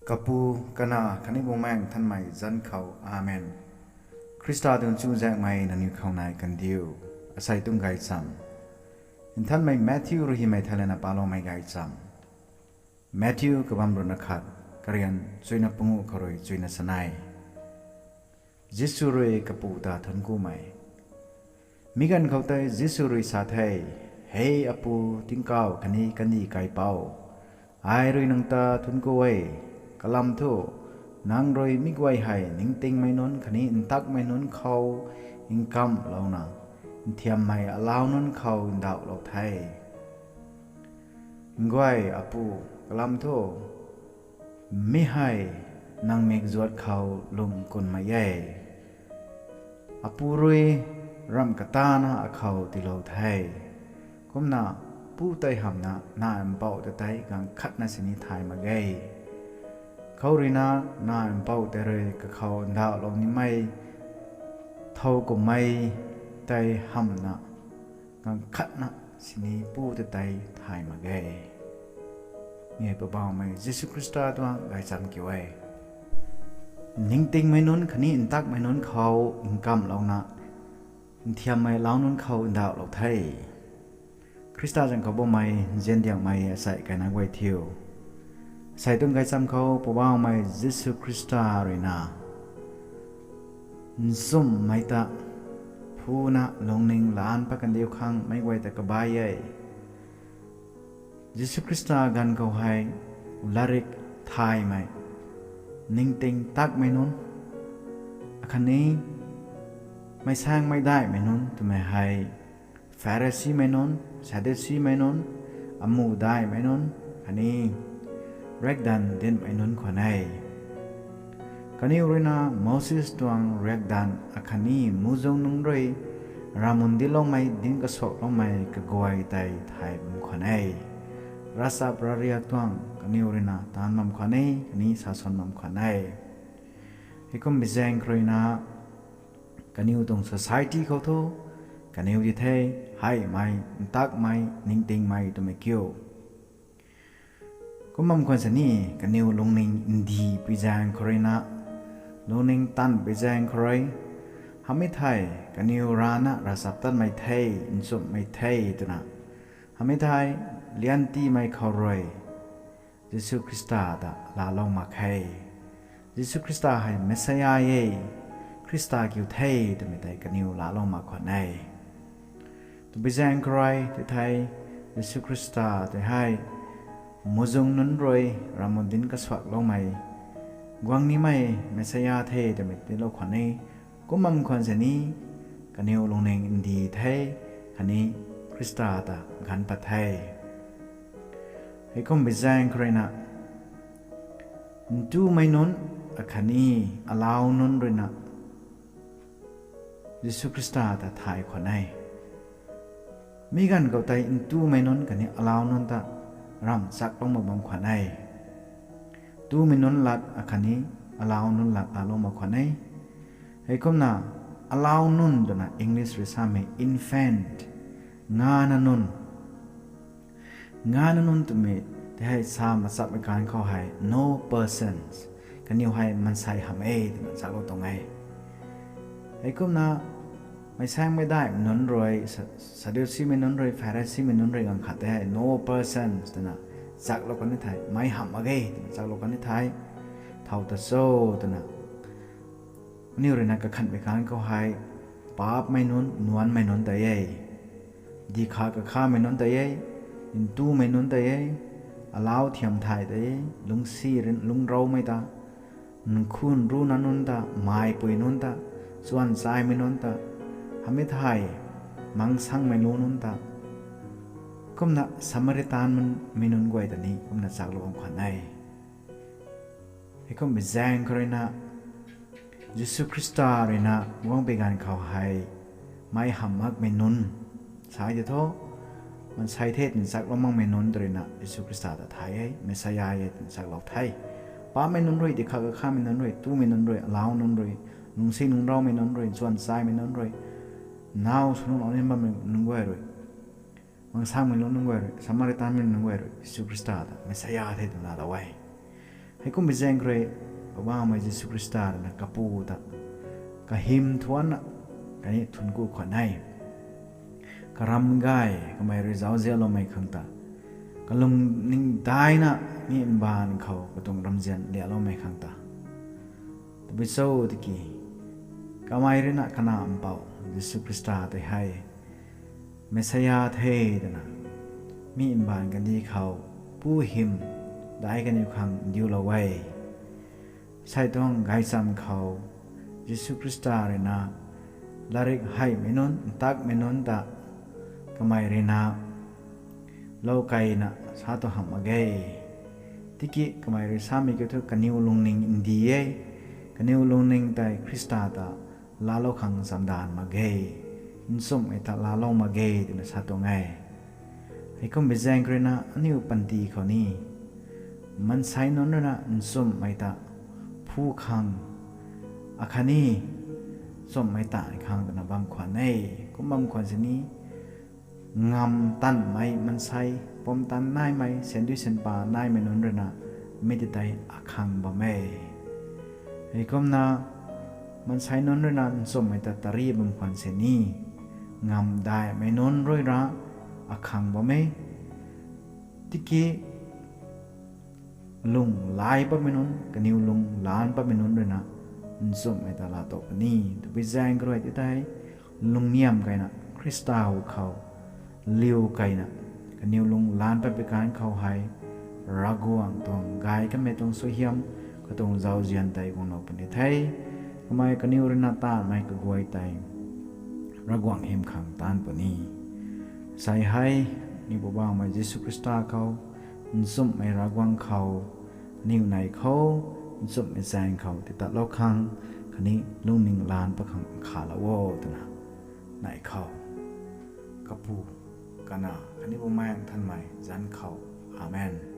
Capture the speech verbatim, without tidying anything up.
Kapu, Kanac khatni Bumaengh Nthanmei zanc khou. Amen. Khrista tuang chuzaenghmei nangniw khou nai kandiu. Asei tuang gaychamv. Nthanmei Matthew rui hymei thei lana paloumei gaychamv. Matthew kabam ruhna khat, karian chuina panguh khou rui chuina sanei. Jisu rui Kapu ta thuanckumei. Mi ganv khou tei Jisu rui sa the, Hei Apu, tingkauh khatni kandih kaipouc, ai rui nang ta thuancku e. Kalam thu, nang rui mi guay hei ningtingmei nunc khatni ntakmei nunc khou nkamlouna, nthiammei alau nunc khou ndauhlou the. Nguay Apu, kalam thu, mi hei nang mikzuat khou lwm kunmei e. Apu rui ramh katana akhou tiilou the. Kumna, Pu tei hamhna Nac Mpouh ta tei gaanv khatna sini thay mak ge. Khou ruina, Nac Mpouh tei rui kakhou ndauhlou nimei thow kummei tei hamhna gaanv khatna sini Pu ta tei thay mak ge. Mi hei Poubauhmei Jisu Khrista tuang gaychamv kiu e. Ningtingmei nunc khatni ntakmei nunc khou nkamlouna, nthiammei alau nunc khou ndauhlou the. Khrista zanc khou bammei nziandiangmei asei kaina guay thiu. Asei tuang gaychamv khou Poubauhmei Jisu Khrista ruina nchumhmei ta phuna lungning laan pat kandiu khang meic guay ta kabai e. Jisu Khrista ganv khou hei latrik thaymei, ningting takmei nunc, akhatni meic saengmei daihmei nunc twmei hei Pharisimei nunc, Sadducimei nunc, amuh daihmei nunc khatni riakdanv dinhmei nunc khwan e. Kaniw ruina Moses tuang riakdanv akhatni muhzwng nunc rui ravmun dincloumei, dinc kasuakloumei kaguay tei thay bam khwan e. Ravchap ravriak tuang kaniw ruina taanv bam khwan e, khatni saswan bam khwan e. Heikum bi zaeng khou ruina kaniw tuang society khou thu, kaniw di the, heimei, ntakmei, ningtingmei twmei kiu. Kum bam khwan sini, kaniw lungning ndih pui zaeng khou ruina, lungning tanv pui zaeng khou rui, hamhmei thei, kaniw rana ravchaptatmei the, nchumhmei the twna, hamhmei thei, liantimei khou rui Jisu Khrista ta laalou mak khe. Jisu Khrista hei Messiah e, Khrista kiu the twmei tei kaniw laalou mak khwan e. Twbi zaeng khou rui tei thei, Jisu Khrista tei hei muhzwng nunc rui ravmun dinc kasuakloumei, guang nimei Messiah the twmei tiilou khwan e. Kum bam khwan sini, kaniw lungning ndih the, khatni Khrista ta ganv pat the. Heikum bi zaeng khou ruina, ntumei nunc akhatni alau nunc ruina Jisu Khrista ta thay khwan e. Mi ganv khou tei ntumei nunc khatni alau nunc ta ramh chaklou mak bam khwan e. Ntumei nunc lat akhatni alau nunc lat laalou mak khwan e. Heikumna alau nunc twna English rui samei infant, ngana nunc. Ngana nunc twmei tei hei sa machapmei ganv khou hei no persons, kaniw hei maansei hamh e twna chaklou tuang e. Heikumna meic saengmei daihmei nunc rui, Sa-, Sadducimei nunc rui, Pharisimei nunc rui ganv khat tei hei no persons twna chaklou kan ni thei, meic hamh mak ge twna chaklou kan ni thei, thow ta cho twna aniw ruina kakhanhmei ganv khou hei, paapcmei nunc, nuancmei nunc tei e, dihkha kakhamei nunc tei e, ntumei nunc tei e, alau thiam thay tei e, lungcsi rin, lungcroumei ta, nkhun runa nunc ta, maipui nunc ta, chuan chaimei nunc ta, hamhmei thei, mangsangmei lu nunc ta, kumna Samaritan mei nunc guay ta ni kumna chaklou bam khwan e. Heikum bi zaeng khou ruina, Jisu Khrista ruina guang pui ganv khou hei, meic hamh makmei nunc, sai tei thu, maansei the twna chaklou makmei nunc ta ruina Jisu Khrista ta thay e, Messiah e twna chaklou the. Paapcmei nunc rui, dihkha kakhamei nunc rui, ntumei nunc rui, alau nunc rui, lungcsi lungcroumei nunc rui, chuan chaimei nunc rui, naw sw nunc lou ni bammei nunc guay rui, mangsangmei lu nunc guay rui, Samaritanmei nunc guay rui Jisu Khrista ta Messiah the twna laalou e. Heikumbi zaeng khou rui, Poubauhmei Jisu Khrista ruina kapu ta kahym thuanna khatni thuanc ku khwan e. Karam gay kamei rui zauzianloumei khang ta, kalungning daina mi mbaanv khou katuang ramzian lialoumei khang ta, tabui cho tiki, kamei ruina Kanac Mpouh Jisu Khrista tei hei Messiah the twna mi mbaanv kandih khou pu hym dai kaniw khang ndiulou e. Sei tuang gaychamv khou Jisu Khrista ruina latrik heimei nunc, ntakmei nunc ta kamei ruina lou keyna sa tu hamh mak ge. Tiki kamei rui samei kiu thu kaniw lungning ndi e, kaniw lungning tei Khrista ta laalou khang chamdanv mak ge, nchumhmei ta laalou mak ge twna sa tuang e. Heikumbi zaeng khou ruina aniu panty khou ni, maansei nunc ruina nchumhmei ta phu khang, akhatni nchumhmei ta khang twna bam khwan e. Kum bam khwan sini, ngamv tanmei maansei, pumtan naimei, sandui sanpa naimei nunc ruina mi ti tei akhang bam e. Heikumna maansei nunc ruina nchumhmei ta tari bam khwan sini, ngamv daihmei nunc ruina akhang bam e. Tiki lung lay patmei nunc, kaniw lung laanc patmei nunc ruina nchumhmei ta laa tow puni. Tabui zaeng khou rui ti tei lungniam keyna Khrista khou liu keyna kaniw lung laanc patpui kan khou hei Ravguangc tuang gay kamei tuang suaihiam, katuang zauzian tei guanglou puni the. Kamei kaniw ruina taanvmei kaguay tei Ravguangc hym khang taanv puni. Sei hei, aniw Poubauhmei Jisu Khrista khou, nchumhmei Ravguangc khou, aniw nei khou, nchumhmei zaeng khou titatlou khang khatni lungning laanc pat khang khalou o twna nei khou, Kapu, Kanac khatni Bumaengh Nthanmei zanc khou. Amen.